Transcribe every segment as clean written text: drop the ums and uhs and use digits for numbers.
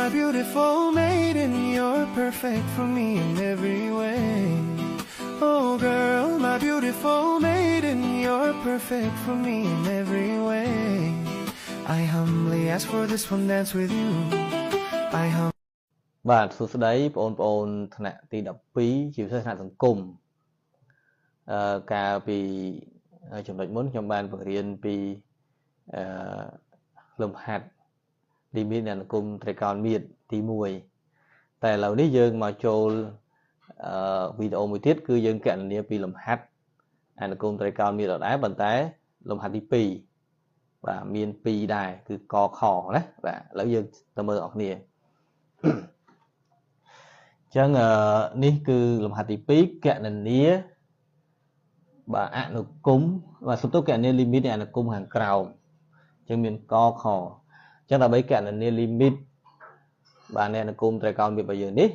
My beautiful maiden, you're perfect for me in every way. Oh, girl, my beautiful maiden, you're perfect for me in every way. I humbly ask for this one dance with you. I hum បាទសួស្តីបងប្អូនថ្នាក់ទី12ជាពិសេសថ្នាក់សង្គមអឺកាលពីចំណុចមុនខ្ញុំបានបង្រៀនពីអឺលំហាត់លីមីតនៃអនុគមត្រីកោណមាត្រទី1តែឥឡូវនេះយើងមកចូលអឺវីដេអូមួយទៀតគឺយើងគណនាពីលំហាត់អនុគមត្រីកោណមាត្រដដែលប៉ុន្តែលំហាត់ទី2បាទមាន2ដែរគឺកខណាបាទឥឡូវយើងទៅមើលអស់គ្នាចឹងនេះគឺលំហាត់ទី2គណនាបាទអនុគមបាទសុំទោសគណនាលីមីតនៃអនុគមខាងក្រោមចឹងមានកខចឹងដើម្បីគណនាលីមីតបាទនៃអនុគមត្រីកោណមាត្ររបស់យើងនេះ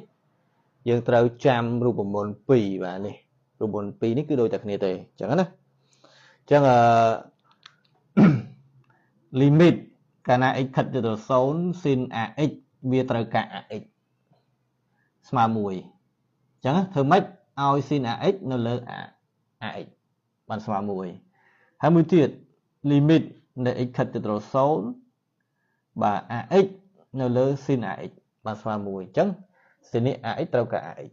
យើងត្រូវចាំរូបមន្ត2បាទនេះរូបមន្ត2នេះគឺដូចតែគ្នាទេចឹងណាចឹងអឺ limit កាលណា x ខិតទៅដល់0 sin ax វាត្រូវការ ax ស្មើ1អញ្ចឹងធ្វើម៉េចឲ្យ sin ax នៅលើ ax បានស្មើ1ហើយមួយទៀត limit នៃ x ខិតទៅដល់0បាទ ax នៅលើ sin ax បានស្មើ1អញ្ចឹង sin នេះ ax ត្រូវការ ax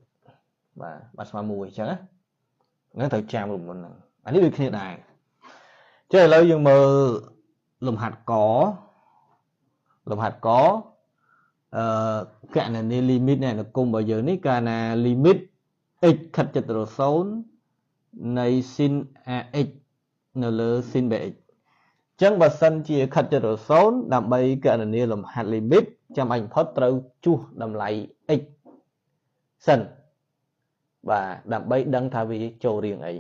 បាទបានស្មើ1អញ្ចឹងណាហ្នឹងត្រូវចាំរូបមន្តហ្នឹងអានេះដូចគ្នាដែរចុះឥឡូវយើងមើលលំហាត់កលំហាត់កអឺគណនា limit នៃអនុគមរបស់យើងនេះកាលណា limit x ខិតជិតទៅ0នៃ sin ax នៅលើ sin bx ចឹងបើសិនជាខិតជិតទៅ0ដើម្បីគណនាលំហាត់ limit ចាំបាច់បំផុតត្រូវជួសតម្លៃ x សិនបាទដើម្បីដឹងថាវាចូលរៀងអីអ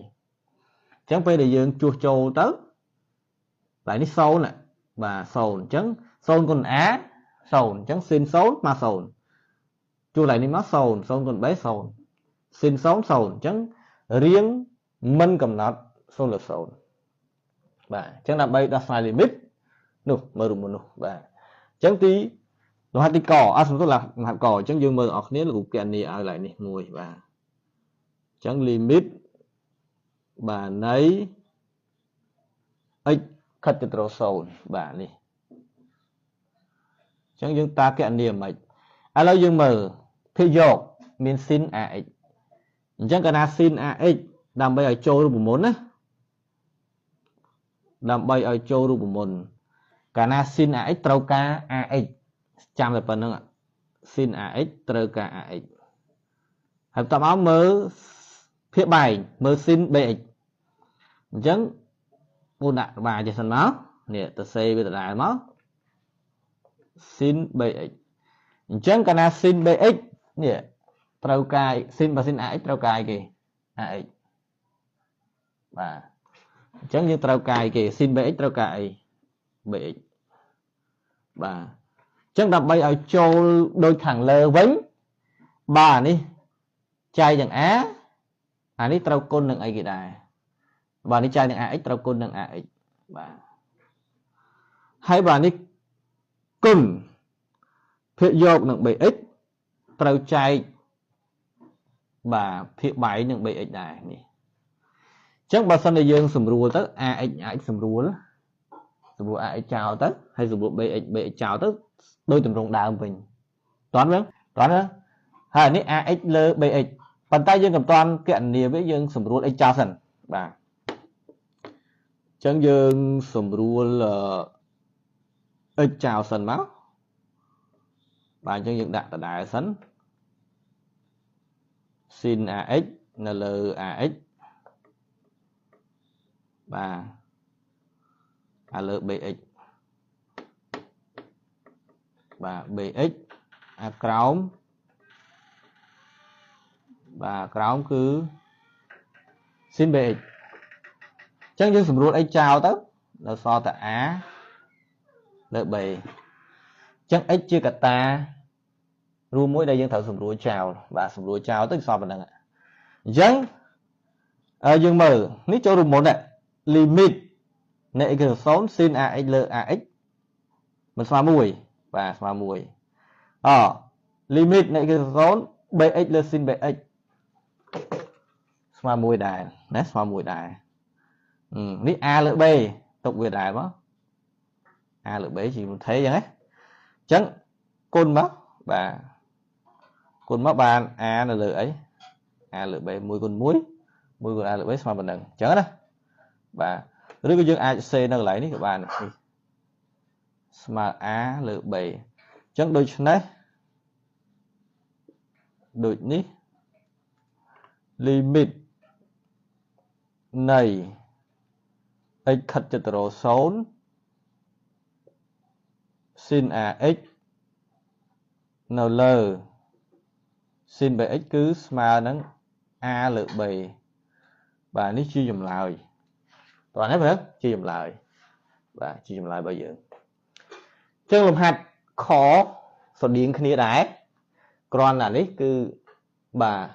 ញ្ចឹងពេលដែលយើងជួសចូលទៅកន្លែងនេះ0បាទ0អញ្ចឹង0គុណ a 0អញ្ចឹង sin 0មក0ជួសកន្លែងនេះមក0 0គុណ b 0 sin 0 0អញ្ចឹងរៀងមិនកំណត់0លើ0បាទអញ្ចឹងដើម្បីដោះស្រាយ limit នោះមើលរូបមន្តនោះបាទអញ្ចឹងទីលំហាត់ទីកអត់សំទោសលំហាត់កអញ្ចឹងយើងមើលអស់គ្នាលោកគណនាឲ្យកន្លែងនេះមួយបាទអញ្ចឹង limit បាទនៃ x ខិតទៅត្រូវ0បាទនេះអញ្ចឹងយើងតាគណនាមិនឥឡូវយើងមើលភាគយកមាន sin ax អញ្ចឹងកាលណា sin ax ដើម្បីឲ្យចូលរូបមន្តណាដើម្បីឲ្យចូលរូបមន្តកាលណា sin ax ត្រូវការ ax ចាំតែប៉ុណ្្នឹង sin ax ត្រូវការ ax ហើយបន្តមកមើលភាគបែងមើល sin bx អញ្ចឹងពូដាក់បាចេះសិនមកនេះទៅសេវាដដែលមក sin bx អញ្ចឹងកាលណា sin bx នេះត្រូវការ sin បើ sin ax ត្រូវការអីគេ ax បាទអញ្ចឹងយើងត្រូវការអីគេ sin bx ត្រូវការអី bx បាទអញ្ចឹងដើម្បីឲ្យចូលដូចខាងលើវិញបាទនេះចែកនឹង a អានេះត្រូវគុណនឹងអីគេដែរបាទនេះចែកនឹង ax ត្រូវគុណនឹង ax បាទហើយបាទនេះគុណភាគយកនឹង bx ត្រូវចែកបាទភាគបែងនឹង bx ដែរនេះអញ្ចឹងបើសិនជាយើងសម្រួលទៅ ax ax សម្រួលសម្រួល ax ចោលទៅហើយសម្រួល bx bx ចោលទៅដោយទម្រង់ដើមវិញតន់ហ្នឹងតន់ណាហើយនេះ ax លើ bx ប៉ុន្តែយើងកំតាន់គណនាវាយើងសម្រួល x ចោលសិនបាទអញ្ចឹងយើងសម្រួល x ចោលសិនមកបាទអញ្ចឹងយើងដាក់ដដែលសិន sin ax នៅលើ ax បាទអាលើ bx បាទ bx អាក្រោមបាទក្រោមគឺ sin bx អញ្ចឹងយើងសម្រួល x ចោលទៅនៅសល់តែ a លើ b អញ្ចឹង x ជាកត្តារួមមួយដែលយើងត្រូវសម្រួលចោលបាទសម្រួលចោលទៅសល់ប៉ុណ្ណឹងអញ្ចឹងយើងមើលនេះចូលរូបមន្ត limit នៃ x គឺ0 sin ax លើ ax មិនស្មើ1បាទស្មើ1 អ limit នៃគឺ0 bx លើ sin bx ស្មើ1ដែរណាស្មើ1ដែរនេះ a លើ b ទុកវាដែរមក a លើ b ជាមថេអញ្ចឹងណាអញ្ចឹងគុណមកបាទគុណមកបាន a នៅលើអី a លើ b 1គុណ1 1គុណ a លើ b ស្មើប៉ុណ្ណឹងអញ្ចឹងណាបាទឬក៏យើងអាចសេនៅកន្លែងនេះក៏បាននេះស្មើ a លើ b អញ្ចឹងដូច្នេះដូចនេះ limit នៃ x ខិតជិតទៅរក0 sin ax នៅលើ sin bx គឺស្មើនឹង a លើ b បាទនេះជាចម្លើយតោះនេះមើលជាចម្លើយបាទជាចម្លើយរបស់យើងអញ្ចឹងលំហាត់ខស្រដៀងគ្នាដែរគ្រាន់តែនេះគឺបាទ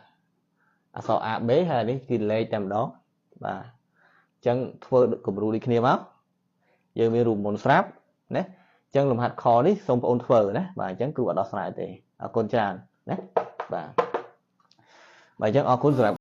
អក្សរ A B ហើយនេះគឺលេខតែម្ដងបាទអញ្ចឹងធ្វើគំរូដូចគ្នាមកយើងមានរូបមន្តស្រាប់ណាអញ្ចឹងលំហាត់ខនេះសូមបងអូនធ្វើណាបាទអញ្ចឹងគ្រូអត់ដោះស្រាយទេអរគុណច្រើនណាបាទបាទអញ្ចឹងអរគុណសម្រាប់